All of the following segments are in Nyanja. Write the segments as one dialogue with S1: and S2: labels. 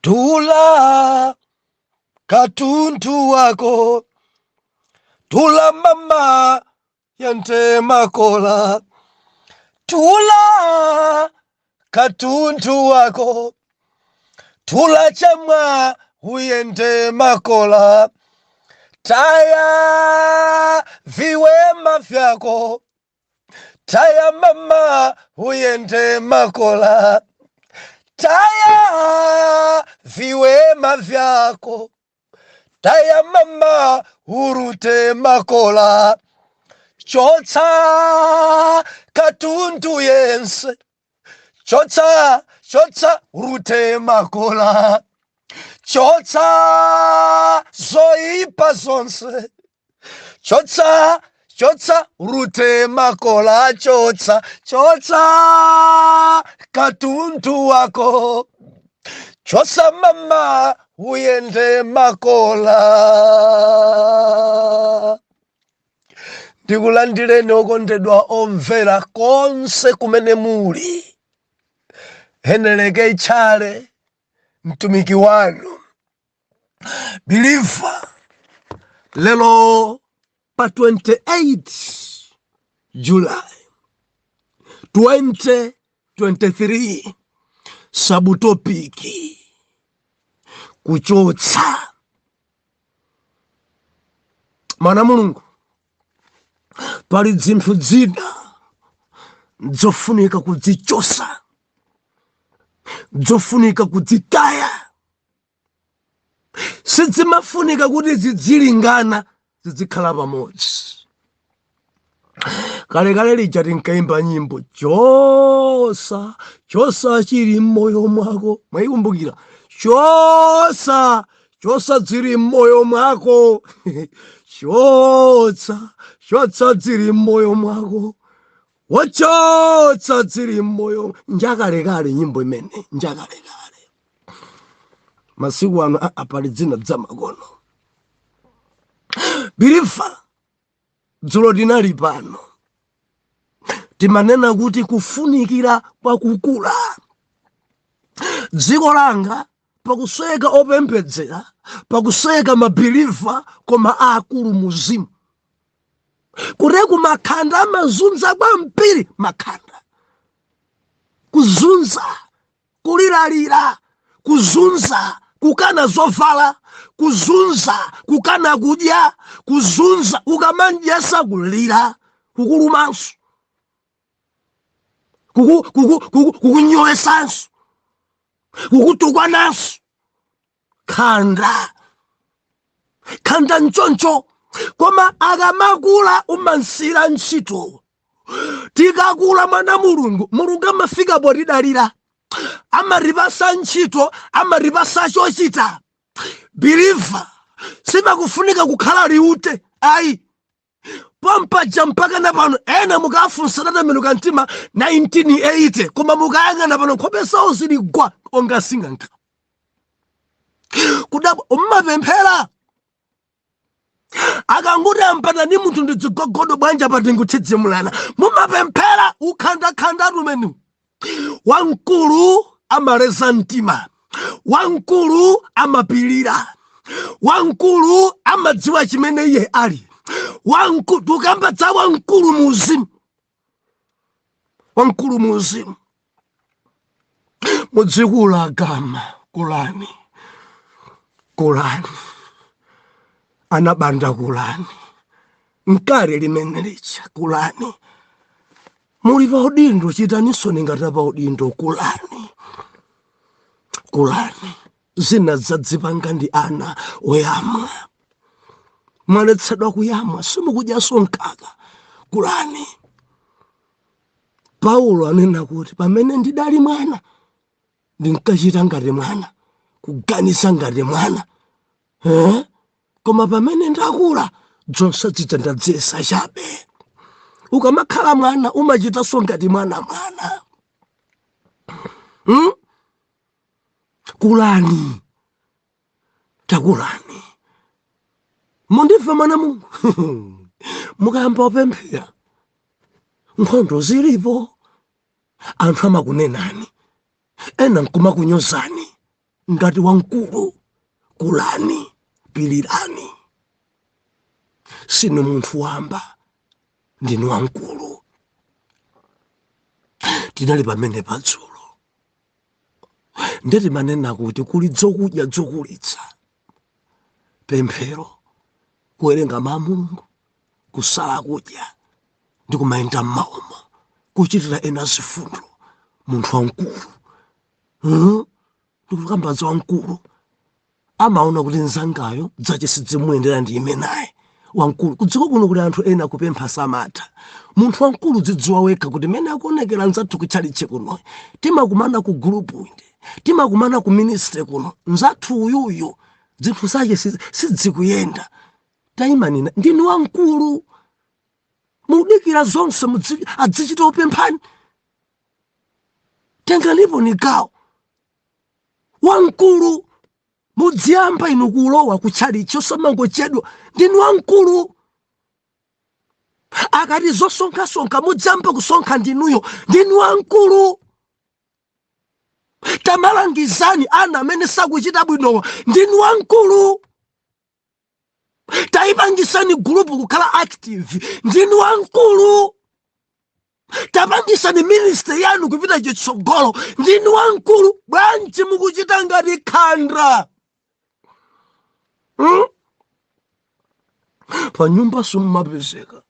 S1: Tula katundu wako, tula mama uyende makola, tula katundu wako, tula chamwa uyende makola, taya viwema vyako, taya mama uyende makola, taya viwema vyako, taya mama urute makola, chotsa katundu yense, chotsa chotsa urute makola, chotsa zoipa zonse, chotsa chotsa urute makola, chotsa chotsa katundu wako, chotsa mama uyende makola. Ndikulandireni okondedwa omvera konse kumene muli. Heneleke Tchale, mtumiki wanu believer, lero pa 28 July 2023, subtopic kuchotsa. Mwana Mulungu, pali dzinthu dzina dzofunika kudzichosa, dzofunika kudzitaya. Sidzimafunika kuti zidzilingana, zidzikhala pamodzi. Kalekale lija tinkaimba nyimbo, chosa chosa chili mmoyo mwako. Mwayikumbukira? Chosa chosa dzili mmoyo mwako, chotsa chotsa dzili mmoyo mwako, wachotsa dzili mmoyo. Njakalekale nyimbo imene, njakalekale. Masiku ano pali dzina dzamakono. Believer, dzulo tinali pano timanena kuti kufunikira kwa kukula. Dziko langa pakusweka opembedzera, pakusweka mabeliever, koma akulu muzimu kuteku makhanda amazunza kwambiri, makhanda kuzunza, kulilalira, kuzunza, kukana zovala, kuzunza, kukana kudya, kuzunza, ukamandyesa kulira, kukulumanso, kukunyowesanso, kukutukwananso. Khanda khanda nchoncho, koma akamakula umansira ntchito. Tikakula, mwana Mulungu, Mulungu amafika potidalira, amatipasa ntchito, amatipasa chochita. Believer, simakufunika kukhala liute ayi. Pompaja mpaka na pano ena mukafunsa adatembenuka mtima 1980, koma mukayang'ana pano nkhope zawo zili gwa onga sing'anga. Kudabwa mmapemphera, akanguti ampana ndi munthu ndi dzigogodo bwanja pati nguthidzimulana, mumapemphera ukhandakhanda tumeni. Wamkulu amaleza mtima, wamkulu amapilira, wamkulu amadziwa chimene iye ali. Wamkulu, tukamba za wamkulu muuzimu, wamkulu muuzimu. Mudzikula gama, kulani, kulani, anabanda kulani, mkale limene licha kulani, muli pa udindo, chitanisoni ngati pa udindo, kulani, kulani. Zina zadzipanga ndi ana oyamwa, mwaletsedwa kuyamwa, simukudyaso mkaka, kulani. Paulo anena kuti pamene ndidali mwana ndinkachita ngati mwana, kuganiza ngati mwana, eh? Koma pamene ndakula zonse zija ndadziyesa chabe. Ukamakhala mwana umachitanso ngati mwana mwana, Kulani, takulani, mundimve mwana Mulungu. Mukayamba kupemphera nkhondo zilipo, anthu amakunenani, ena nkumakunyozani. Ngati wamkulu, kulani, pilirani. Sinu munthu wamba, ndinu wamkulu. Tinali pamene padzulo, ndeti manena kuti kuli dzokudya dzokulitsa: pemphero, kuwerenga mawu a Mulungu, kusala kudya ndi kumayenda m'maomo, kuchitira ena zifundo. Munthu wamkulu, Ndikukamba za wamkulu, amaona kuti mzangayo dzache sidzimuyendera, ndi imenaye wamkulu. Kudziko kuno kuli anthu ena kupempha samatha. Munthu wamkulu, dzidziwa wekha kuti mene akuonekera mzathu kutchalitchi kuno, timakumana ku gulupu inde, timakumana ku ministry kuno, mzathu uyuyu zinthu zake sidzikuyenda. Tayimanina, ndinu wamkulu. Mudikira zonse adzichita opemphani? Tenganipo ni gawo. Wamkulu, mudziyamba inu kulowa kutchalitchi, osamangochedwa. Ndinu wamkulu. Akati zosonkhasonkha, mudziyamba kusonkha ndinuyo. Ndinu wamkulu. Tamalangizani ana amene sakuchita bwinowa. Ndinu wamkulu. Tayipangisani gulupu kukhala active. Ndinu wamkulu. Tapangisani ministry yanu kupita chitsogolo. Ndinu wamkulu. Bwanji mukuchita ngati khanda, Pa nyumba simmapezeka.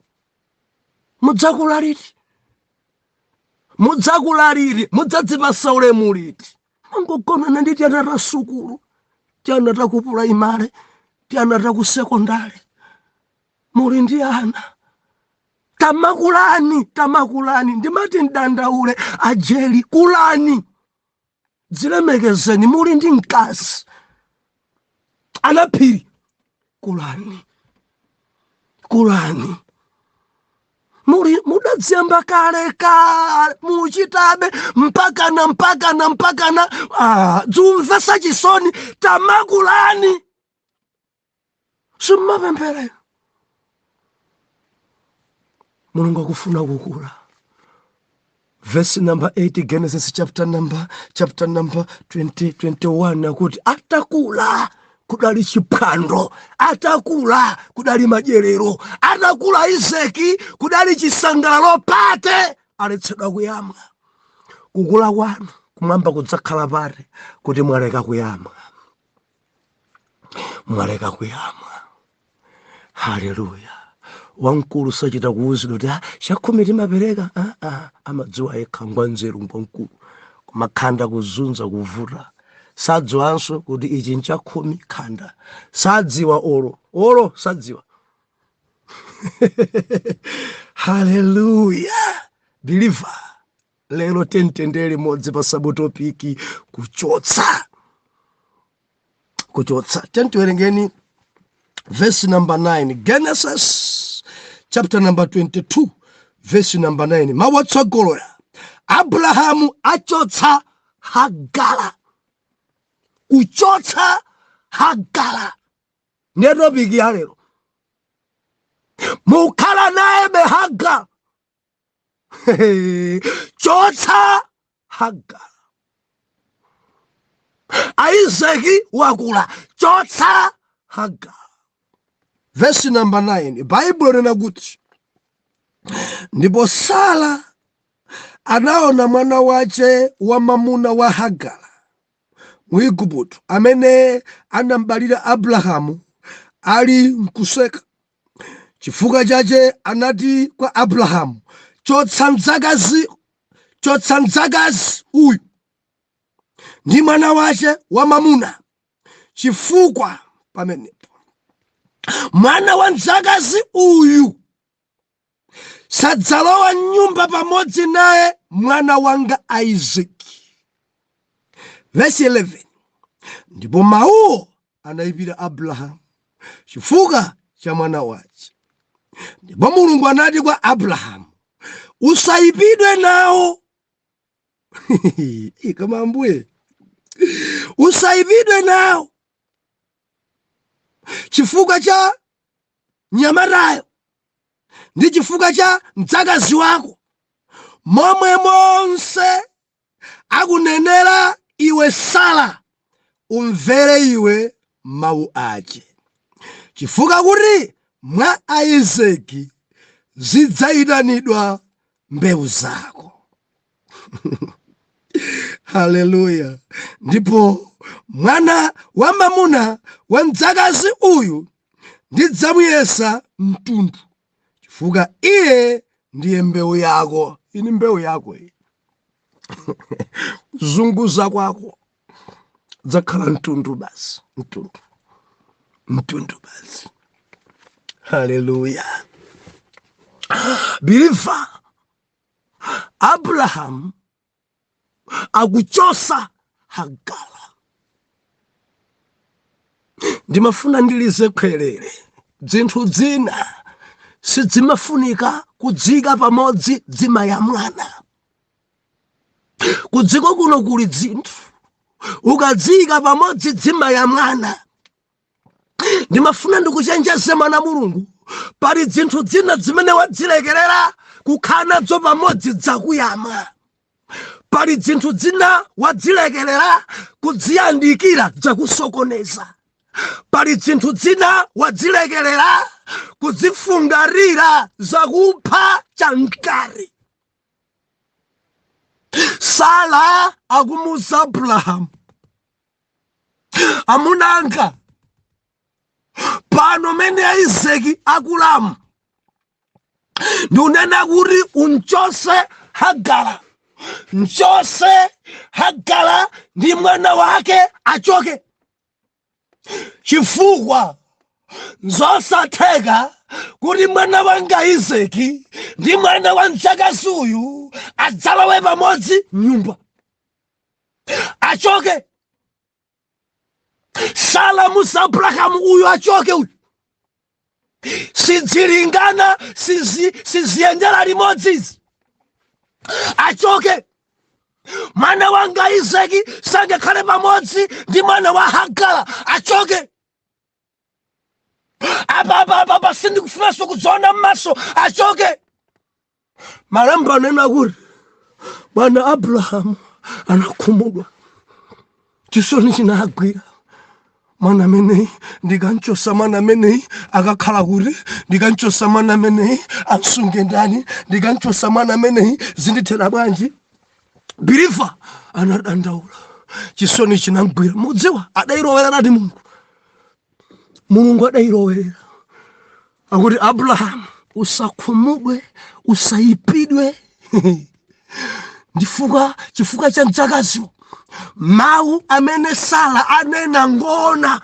S1: Mudzakula liti? Mudzakula liti? Mudzadzipasa ulemu liti? Mangogonana ndi tiana ta sukulu, tiana ta ku primary, tiana ta ku sekondari. Muli ndi ana, tamakulani, tamakulani. Ndimati mdandaule ajeli, kulani, dzilemekezeni. Muli ndi mkazi, anaphiri, kulani, kulani. Muli mudadziyamba kale kale, muchitabe mpakana mpakana mpakana. Dzumvesa chisoni. Tamakulani. Simmapemphera. Mulungu akufuna kukula. Verse number 8, Genesis chapter number 20, 21, akuti atakula kudali chiphwando, atakula kudali madyerero, atakula Isaki kudali chisangalalo, party, aletsedwa kuyamwa. Kukula kwanu kumwamba kudzakhala party kuti mwaleka kuyamwa, mwaleka kuyamwa. Haleluya! Wamkulu sachita kuwuzidwa kuti, "Ah, chakhumi timapereka." Ah, ah, amadziwa yekha, ngwanzeru, ngwamkulu. Koma khanda kuzunza, kuvuta, sadziwanso kuti ichi nchakhumi. Khanda sadziwa, olo olo sadziwa. Haleluya! Believer, lero tentendere limodzi pa subtopic kuchotsa, kuchotsa. Tentiwerengeni verse number 9, Genesis chapter number 22, verse number 9. Mawu atsogolera: Abrahamu achotsa Hagara. Kuchotsa Hagara ndiye topic ya lero. Mukhala naye be Hagara? Chotsa Hagara. Isaki wakula, chotsa Hagara. Verse number 9, Baibulo lina kuti, "Ndipo Sara anaona mwana wace wamamuna wa Hagara Mwigupto, amene anambalira Abrahamu, ali mkuseka. Chifukwa chache anati kwa Abrahamu, 'Chotsa mdzakazi, chotsa mdzakazi uyu ndi mwana wace wamamuna, chifukwa pamenepo mwana wa mdzakazi uyu sadzalowa mnyumba pamodzi naye mwana wanga Isaki.'" Vesi 11, "Ndipo mawuwo anayipira Abrahamu chifukwa cha mwana wace. Ndipo Mulungu anati kwa Abrahamu, 'Usayipidwe nawo.'" Koma Ambuye, "Usayipidwe nawo chifukwa cha mnyamatayo ndi chifukwa cha mdzakazi wako. Momwe monse akunenera iwe Sara." Umvere iwe mawu ache, chifukwa kuti mwa Isaki zidzayitanidwa mbewu zako. Haleluya! Ndipo mwana wa mamuna wa mdzakazi uyu ndidzamuyesa mtundu, chifukwa iye ndiye mbewu yako. Ini mbewu yako iyi, zunguza kwako dzakhala mtundu basi, mtundu, mtundu basi. Haleluya! Believer, Abrahamu akuchosa Hagara. Ndimafuna ndilize khwerere, dzinthu dzina sidzimafunika kudzika pamodzi, dzimayamwana. Kudziko kuno kuli dzinthu ukadzika pamodzi dzimayamwana. Ndimafuna ndikuchenjeze, mwana Mulungu, pali dzinthu dzina zimene wadzilekerera kukhala nadzo pamodzi, dzakuyamwa. Pali dzinthu dzina wadzilekerera kudziyandikira, dzakusokoneza. Pali dzinthu dzina wadzilekerera kudzifungarira, zakupha chamkari. Sara akumuza Abrahamu, "Amunanga, pano mene Isaki akulamu, ndikunena kuti unchose Hagara, mchose Hagara ndi mwana wake achoke, chifukwa nzosatheka kuti mwana wanga Isaki ndi mwana wa mdzakazi uyu adzalowe pamodzi nyumba. Achoke." Sara musa Abrahamu, "Uyu achoke uyu, sidzilingana, siziyendera limodzi izi. Achoke. Mwana wanga Isaki sangakhale pamodzi ndi mwana wa Hagara. Achoke apa apa apa apa, sindikufunanso kudziona m'maso. Achoke." Malemba anena kuti bwana Abrahamu anakhumudwa, chisoni chinagwira. "Mwana ameneyi ndikanchosa, mwana ameneyi akakhala kuti? Ndikanchosa mwana ameneyi, amsunge ndani? Ndikanchosa mwana ameneyi, zindithera bwanji?" Believer, anadandaula, chisoni chinamgwira. Mudziwa adayilowerera ndi Mulungu. Mulungu adayilowerera, akuti, "Abrahamu, usakhumudwe, usayipidwe ndifukwa chifukwa cha mdzakaziwo. Mawu amene Sara anena ngona,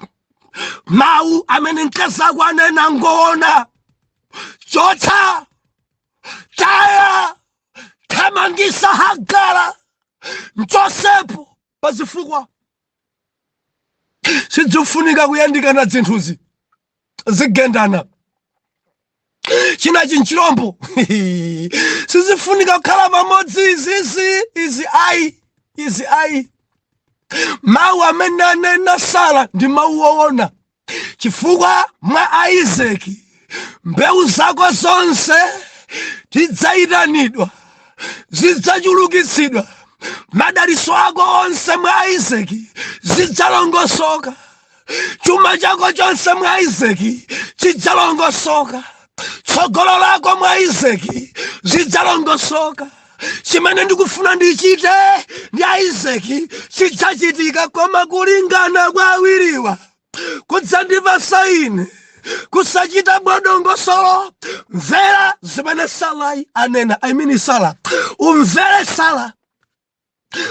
S1: mawu amene mkazi ako anena ngona. Chotsa, taya, thamangisa Hagara, mchosepo pazifukwa. Sidzifunika kuyandikana zinthuzi, zigendana chinachi nchilombo. Sizifunika kukhala pamodzi izizi, izi ayi, izi ayi. Mawu amene anena Sara ndi mawu woona, chifukwa mwa Isaki mbewu zako zonse tidzayitanidwa, zidzachulukitsidwa. Madaliso ako onse mwa Isaki zidzalongosoka. Chuma chako chonse mwa Isaki chidzalongosoka. Tsogolo lako mwa Isaki zidzalongosoka. Chimene ndikufuna ndichite ndi Isaki chidzachitika, koma kulingana kwa awiriwa kudzandipasa ine kusachita bwadongosolo. Mvera zimene Sarai anena, I mean Sara. Umvere Sara,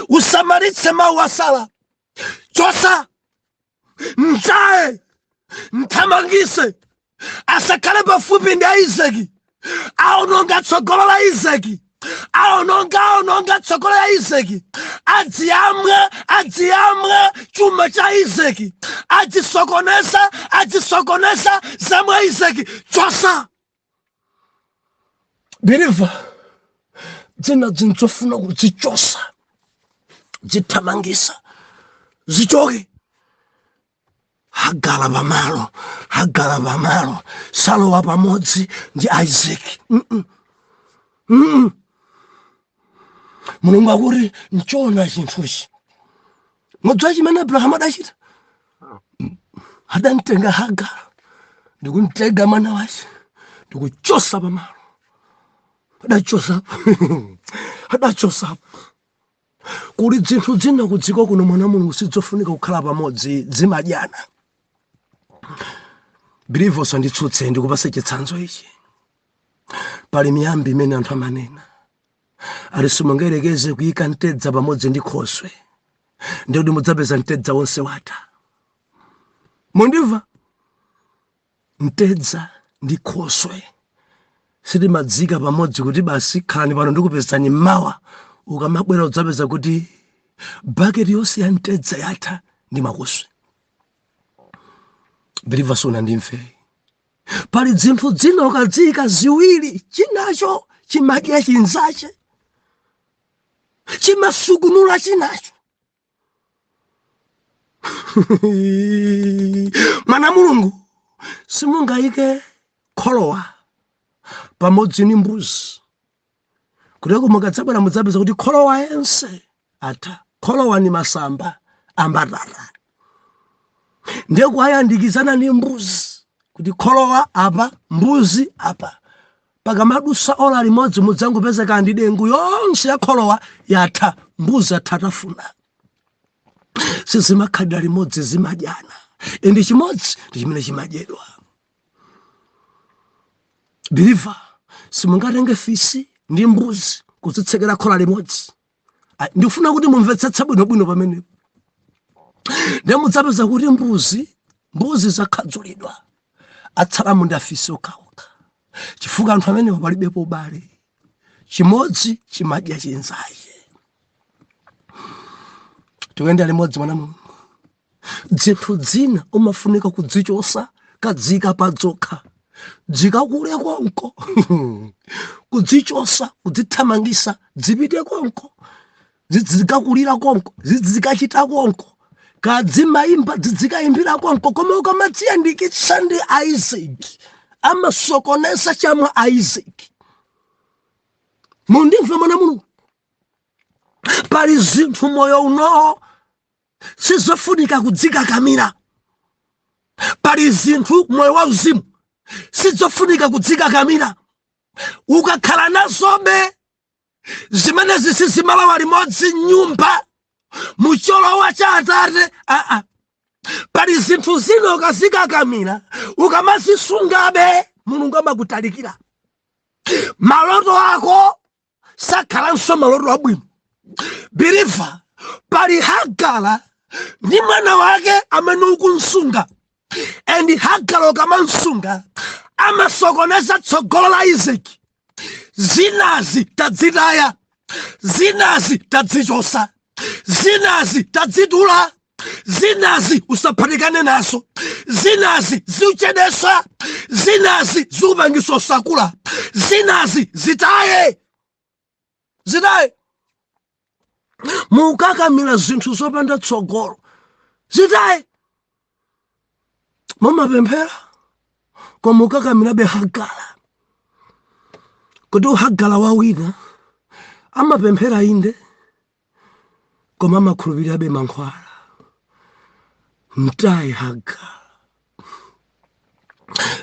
S1: usamalitse mawu a Sara. Chosa, mtaye, mthamangise, asakhale pafupi ndi Isaki. Aononga tsogolo la Isaki, aononga, aononga tsogolo la Isaki. Adziyamwe, adziyamwe chuma cha Isaki, adzisokoneza, adzisokoneza zamwa Isaki. Chosa." Believer, dzina zinzofuna kuzichosa, zithamangisa, zichoke. Hagara pamalo, Hagara pamalo, salowa pamodzi ndi Isaac. Mulungu akuti nchona chinthuchi. Mudziwa chimene Abrahamu adachita? Adamtenga Hagara ndikumtenga mwana wace ndikuchosa pamalo. Adachosapo, adachosapo. Kuli zinthu zina kudziko kuno, mwana Mulungu, sidzofunika kukhala pamodzi, zimadyana. Believer, usanditsutse, ndikupase chitsanzo ichi. Pali miyambi imene anthu amanena ali, simungayerekeze kuyika mtedza pamodzi ndi khoswe, ndikuti mudzapeza mtedza wonse watha. Mundimva? Mtedza ndi khoswe sitimadzika pamodzi kuti basi, khalani pano, ndikupezani mmawa. Ukamabwera udzapeza kuti baketi yonse ya mtedza yatha ndi makoswe. Believer, sunandimve. Pali zinthu zina ukadziyika ziwiri, chinacho chimadya chinzache, chimasukunula chinacho. Mwana Mulungu, simungayike kholowa pamodzi ndi mbuzi, kuteko mukadzabwera mudzapeza kuti kholowa yense atha. Kholowa ni masamba ambatata, ndiye kuwayandikizana ni mbuzi, kuti kholowa apa, mbuzi apa, pakamadusa ola limodzi mudzangopezeka ndi dengu yonse ya kholowa yatha, mbuzi atha tafuna. Sizimakhalira limodzi, zimadyana, ndi chimodzi ndi chimene chimadyedwa. Believer, simungatenge fisi ndi mbuzi kuzitsekera khola limodzi. Ndikufuna kuti mumvetsetse bwinobwino pamenepo. Ndiye mudzapeza kuti mbuzi zakhadzulidwa, atsalamu ndi afisi okhaokha, chifukwa anthu amenewo palibepo ubale, chimodzi chimadya chinzache. Tikuyenda limodzi, mwana Mulungu? Zinthu zina umafunika kudzichosa, kadzika padzokha, dzikakule konko. Kudzichosa, kudzithamangisa, dzipite konko, zikakulira konko, zikachita konko, kadzimayimba, zikayimbira konko. Koma ukamadziyandikitsa ndi Isaac, amasokoneza chamwa Isaac. Mundimve, mwana Mulungu, pali zinthu moyo unowo sizofunika kudzikakamira. Pali zinthu moyo wa uzimu sizofunika kudzikakamira. Ukakhala nazobe zimene zisizimalawa limodzi nyumba mucholowa cha atate, aa, pali zinthu zina ukazikakamira, ukamazisungabe, Mulungu amakutalikira. Maloto ako sakhalanso maloto abwino. Believer, pali Hagara ndi mwana wake amene ukunsunga, and Hagara ukamansunga amasokoneza tsogolo la Isaki. Zinazi tadzitaya, zinazi tadzichosa, zinazi tadzitula, zinazi usaphatikane nazo, zinazi ziuchedesa, zinazi ziupangisa osakula, zinazi zitaye, zitaye. Mukakamira zinthu zopanda tsogolo, zitaye. Mumapemphera koma ukakamirabe Hagara, kuti uhagara wawina amapemphera inde, koma amakhulupirirabe mankhwala. Mtaye Hagara,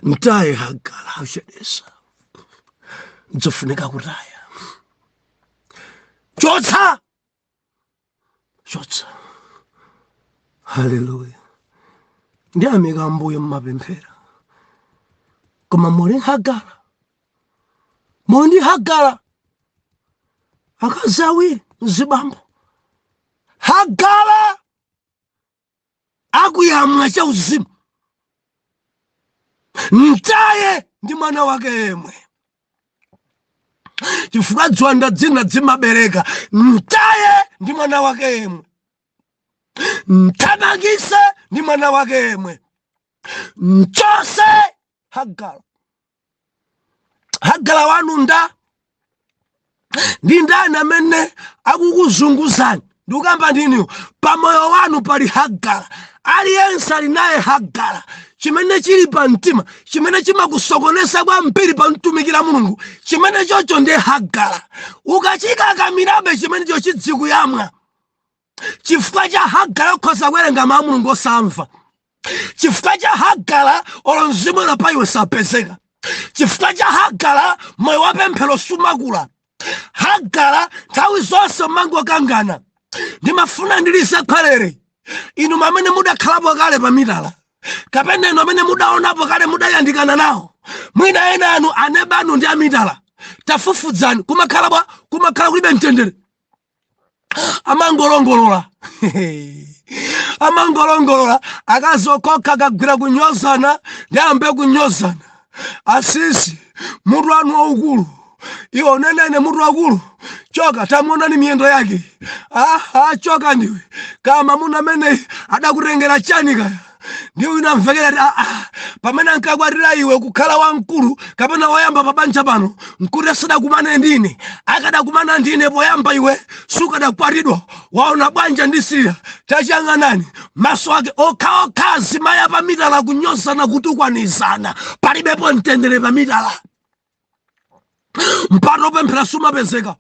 S1: mtaye Hagara, auchedesa. Nzofunika kutaya. Chotsa, chotsa. Haleluya! Ndiyamika Ambuye, mmapemphera koma muli Hagara, muli ndi Hagara, akazi awiri, mzibambo. Hagara akuyamwa chauzimu. Mtaye ndi mwana wake yemwe, chifukwa ziwanda dzina dzimabereka. Mtaye ndi mwana wake yemwe, mthamangise ndi mwana wake yemwe, mchose Hagara. Hagara wanu nda ndi ndani amene akukuzunguzani? Ndikukamba ndiniyo, pamoyo wanu pali Hagara. Aliyense ali naye Hagara, chimene chili pa mtima, chimene chimakusokonesa kwambiri pa mtumikira Mulungu. Chimene chocho ndi Hagara. Ukachikakamirabe chimenecho, chidzikuyamwa. Chifukwa cha Hagara ukhoza kuwerenga mawu a Mulungu osamva. Chifukwa cha Hagara, olo mzimu woyera pa iwe sapezeka. Chifukwa cha Hagara, moyo wa pemphero sumakula. Hagara, nthawi zonse umangokangana. Ndimafuna ndilize khwerere, inu amene mudakhalapo kale pa mitala, kapena inu amene mudaonapo kale, mudayandikana nawo, mwina ena anu aneba anu ndi amitala, tafufudzani kumakhala bwa kumakhala kulibe mtendere. Amangolongolola, amangolongolola. Akazi okokha akagwira kunyozana, ndi ambe kunyozana: "Asisi, mutu wanu waukulu." "Iwe unenene mutu wakulu, choka, tamuonani miyendo yake. Ah, choka ndiwe kama muna amene adakutengera chani kaya." Ndiye wina amvekera ati, "Ah, pamene ankakwatira iwe kukhala wamkulu kapena woyamba pa banja pano, nkuti asadakumane ndine. Akadakumana ndine poyamba, iwe sukadakwatidwa. Waona bwanja ndisira, tachang'anani maso ake okhaokha." Azimayi pa mitala kunyozana, kutukwanizana, palibepo mtendere pa mitala. Mpata opemphera sumapezeka.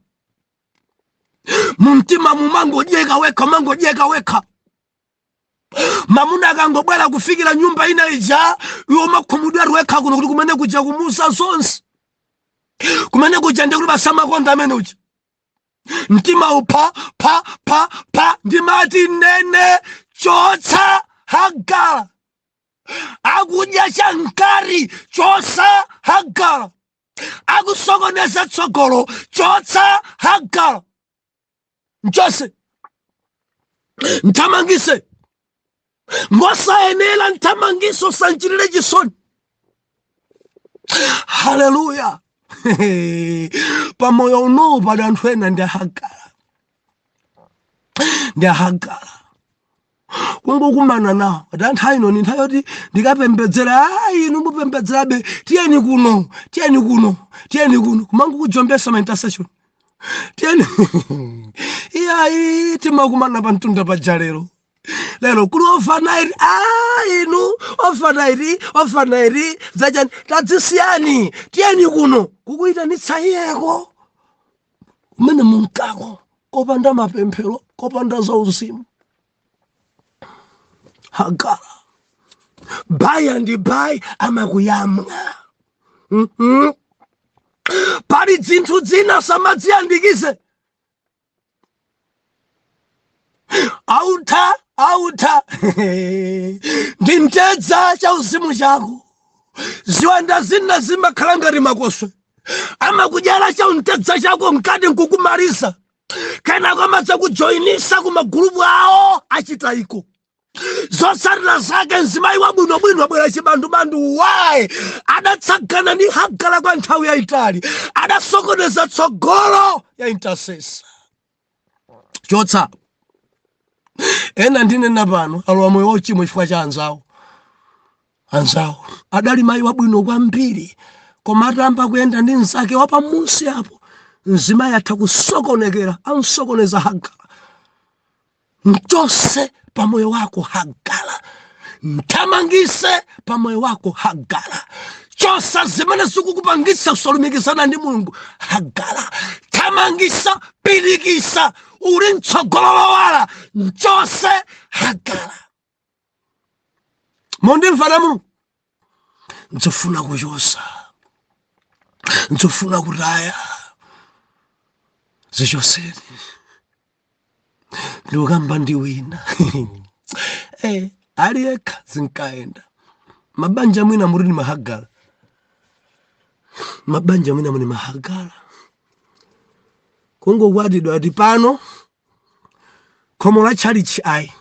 S1: Mumtima mumangodyeka wekha, umangodyeka wekha. Mamuna akangobwera kufikira nyumba ina ija, iwe umakhumudwa wekha kuno kuti kumene kuja kumusa zonse, kumene kuja ndikuti basamakonda amene uja, mtima upha pha pha pha. Ndimati nene, chotsa Hagara. Akudya chamkati, chotsa Hagara. Akusokoneza tsogolo, chotsa Hagara. Mchose, mthamangise. Ngosayenera, mthamangise, usanchitire chisoni. Haleluya! Pamoyo unowu pali anthu ena ndi Ahagara, ndi Ahagara. Kungokumana nawo ati anthu ino ni nthawi yoti ndikapembedzera. Ayi, inu mupembedzerabe, tiyeni kuno, tiyeni kuno, tiyeni kuno. Kumangokujombesa ma intercession, tiyeni. Iyayi, timakumana pa mtunda paja lero, lero kuli overnight. Ah, inu overnight, overnight zachani? Tadzisiyani, tiyeni kuno. Kukuyitanitsa iyeko kumene munkako kopanda mapemphero, kopanda zauzimu. Hagara by and by amakuyamwa. Pali zinthu zina samadziyandikize. Autha, autha ndi mtedza cha uzimu chako. Ziwanda zina zimakhala ngati makoswe, amakudyala cha mtedza chako mkati nkukumaliza, kenako amadzakujoyinisa ku magulupu awo achitayiko. Zotsatira zake, mzimayi wabwinobwino abwera chibandubandu. Wayi adatsagana ndi Hagara kwa nthawi yayitali, adasokoneza tsogolo ya intercessor. Chotsa. Ena ndinena pano alowa moyo wauchimo chifukwa cha anzawo. Anzawo adali mayi wabwino kwambiri, koma atamba kuyenda ndi mnzake wapamusi apo, mzimayi atha kusokonekera, ansokoneza Hagara. Mchose pamoyo wako Hagara, mthamangise pamoyo wako Hagara. Chosa zimene zikukupangitsa kusalumikizana ndi Mulungu. Hagara, thamangisa, pitikisa, uli mtsogolo lowala. Mchose Hagara. Mundimvana Mulungu? Nzofuna kuchosa, nzofuna kutaya, zichoseni. Ndikukamba ndi wina ali yekha, zinkaenda. Mabanja mwina muli ni mahagala, mabanja mwina muli mahagala. Kungokwatidwa, ati pano khomo la tchalichi ayi,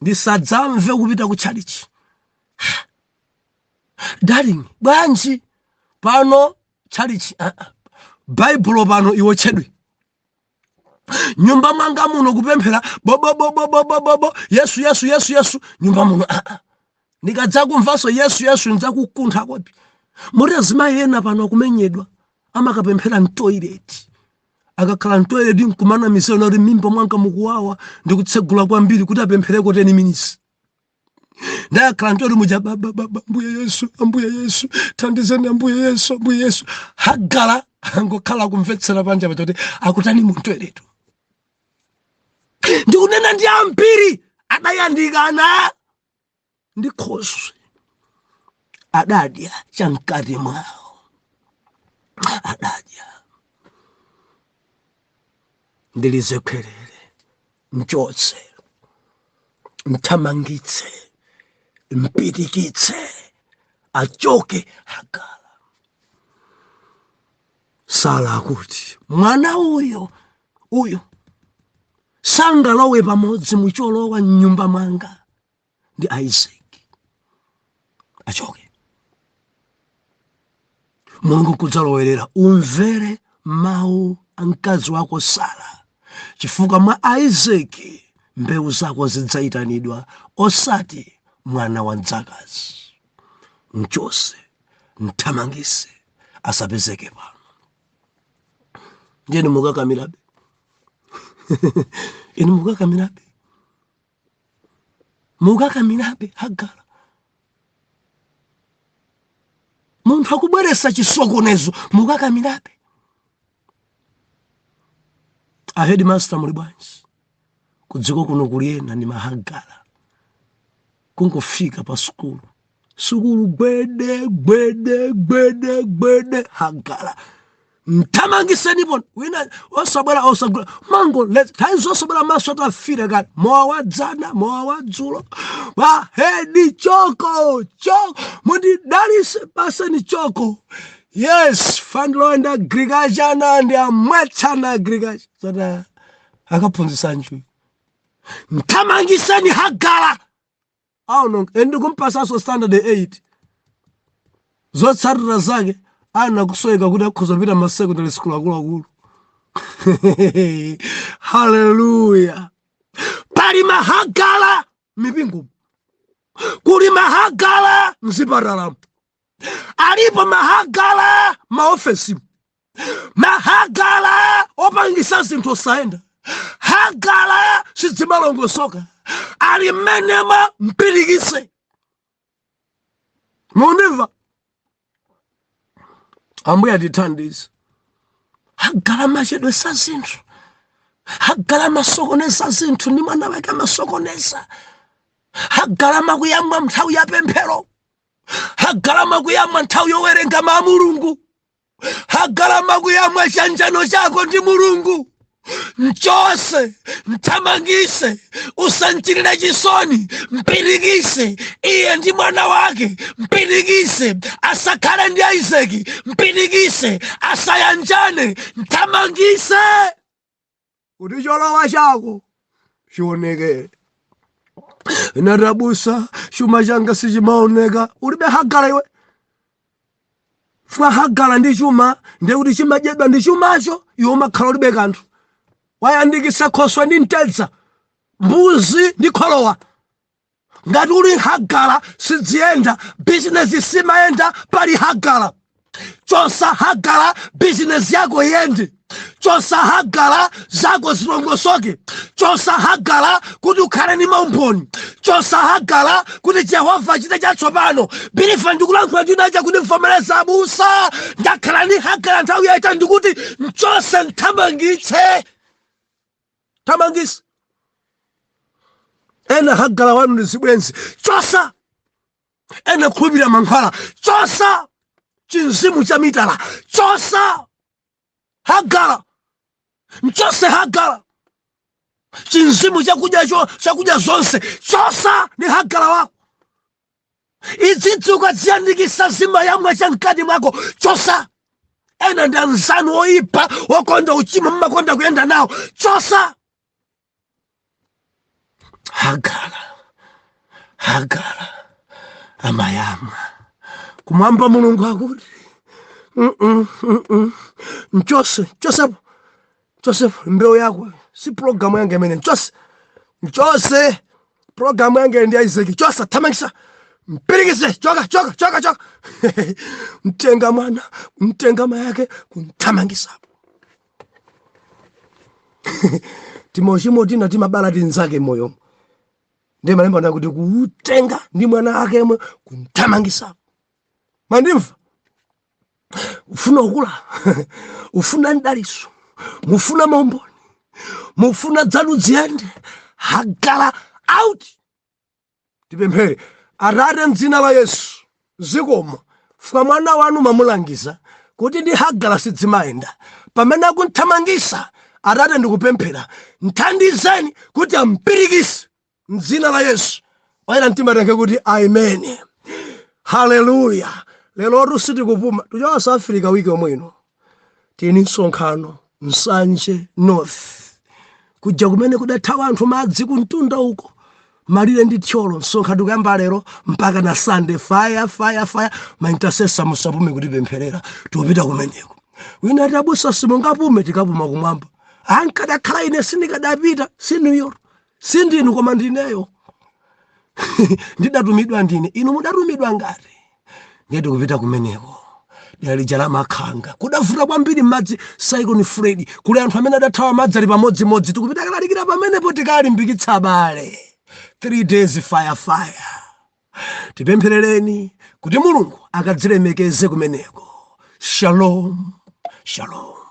S1: ndisadzamve kupita ku tchalichi. "Darling, bwanji pano tchalichi?" "Uh -uh. Baibulo pano iwotchedwe. Nyumba mwanga muno kupemphera bobobobobobobo, Yesu, Yesu, Yesu, Yesu nyumba muno aa. Ndikadzakumvanso Yesu, Yesu, ndidzakukuntha kopi." Moti azimayi ena pano akumenyedwa, amakapemphera mtoilet. Akakhala mtoilet nkumana misena kuti mimba mwanga mukuwawa, ndikutsegula kwambiri kuti apemphereko 10 minutes. Ndakhala mtoilet muja, "Baba, baba, Ambuye Yesu, Ambuye Yesu, thandizeni, Ambuye Yesu, Ambuye Yesu." Hagara angokhala kumvetsera panja paja kuti akutani mu mtoilet. Ndikunena ndi ambiri adayandikana. ndi khoswe adadya chamkati mwawo, adadya. Ndilize khwerere, mchotse, mthamangitse, mpitikitse, achoke Hagara. Sara akuti mwana uyo uyo sangalowe pamodzi mucholowa mnyumba mwanga ndi Isaac, achoke. Mulungu kudzalowerera, umvere mawu a mkazi wako Sara, chifukwa mwa Isaac mbewu zako zidzayitanidwa, osati mwana wa mdzakazi. Mchose, mthamangise, asapezeke pano. Ndiyeni mukakamirabe, inu mukakamirabe, mukakamirabe Hagara. Munthu akubweretsa chisokonezo, mukakamirabe. A headmaster muli bwanji? Kudziko kuno kuli ena ndi mahagara, kungofika pa sukulu, sukulu gwede gwede gwede gwede, Hagara mthamangisenipo. Wina osabwera, osagula mango, nthawi zonse bwera maso atafira kale, mowa wadzana, mowa wadzulo, mahedi choko choko, mundidalise, paseni choko. Yes, fandiloenda agriculture ana ndi amwetsana agriculture zata akaphunzitsa njuyu. Mthamangiseni Hagara aononga, ndi kumpasanso standard 8. Zotsatira zake ana kusoweka kuti akhoza kupita ma secondary school akuluakulu. Haleluya! Pali mahagala mipingo, kuli mahagala mzipatalamu, alipo mahagala maofesimu, mahagala opangisa zinthu osayenda, Hagala sidzimalongosoka, ali mmenema, mpirikise. Mundimva? Ambuye atithandize. Hagala machedwesa zinthu, Hagala masokoneza zinthu, ndi mwana wake amasokoneza. Hagala makuyamwa nthawi ya pemphero, Hagala makuyamwa nthawi yowerenga ma Mulungu, Hagala makuyamwa chanjano chako ndi Mulungu. Mchose, mthamangise, usanchitire chisoni, mpirikise iye ndi mwana wake, mpirikise asakhale ndi Isaki, mpirikise asayanjane, mthamangise kuti cholowa chako chionekere. Natabusa, chuma changa sichimaoneka. Ulibe Hagala iwe. Fwa Hagala ndi chuma, ndiye kuti chimadyedwa ndi chumacho, iwe umakhala ulibe kanthu. Wayandikisa khoswe ndi mtedza, mbuzi ndi kholowa. Ngati uli Hagala sidziyenda, bizinesi simayenda pali Hagala. Chosa Hagala, bizinesi yako iyende. Chosa Hagala, zako zilongosoke. Chosa Hagala kuti ukhale ndi maumboni. Chosa Hagala kuti Jehova achite chatsopano. Bilifa, ndikulankhula chinacha kuti mvomereza, abusa, ndakhala ndi Hagala nthawi yaita, ndikuti mchose, mthamangitse, thamangisa. Ena Hagala wanu ndi zibwenzi, chosa. Ena khulupirira mankhwala, chosa. Chinzimu cha mitala, chosa Hagala, mchose Hagala. Chinzimu chakudya cho chakudya zonse, chosa ndi Hagala wako. Idzidzi ukadziyandikisa zimayamwa chamkati mwako, chosa. Ena ndi anzanu oyipa okonda uchimo, mmakonda kuyenda nawo, chosa Hagara. Hagara amayamwa kumwamba. Mulungu akuti, Mchose, chosepo, chosepo mbewu yako, si programu yanga imene. Mchose, mchose, programu yanga ndi Isaki. Chosa, thamangisa, mpirikise, choka, choka, choka, choka." Mtenga mwana, mtenga mayake, kunthamangisapo. Timochimo tina timabala tinzake moyomo. Ndiye malemba anakuti kuti kuutenga ndi mwana ake yemwe kunthamangisapo. Mandimva? Ufuna ukula, ufuna mdaliso, mufuna maumboni, mufuna dzanu ziyende, Hagara out. Tipemphere. Atate, mdzina la Yesu, zikomo fika mwana wanu mamulangiza kuti ndi Hagara sidzimayenda. Pamene akunthamangisa, Atate, ndikupemphera, nthandizeni kuti ampirikise mdzina la Yesu. Oyera mtima tenge kuti amen, haleluya. Lerotu sitikupuma, tuchoka South Africa wiki yomwe ino. Tini msonkhano Nsanje North, kuja kumene kudathawa anthu madzi kumtunda uko, malire ndi Thyolo. Msonkhano kuyamba lero mpaka na Sunday. Fire, fire, fire! Ma intercessor, musapume kutipempherera, tikupita kumeneko. Wina ati, "Abusa, simungapume." Tikapuma kumwamba. Ankadakhala ine sindikadapita. Sinuyo, sindinu, koma ndineyo ndidatumidwa. Ndine, inu mudatumidwa ngati. Ndiye tikupita kumeneko, dera lija la Makhanga kudavuta kwambiri m'madzi, Cyclone Freddy. Kuli anthu amene adathawa madzi ali pamodzimodzi. Tikupita kalalikira pamenepo, tikalimbikitsa abale. 3 days fire, fire! Tipempherereni kuti Mulungu akadzilemekeze kumeneko. Shalom, shalom.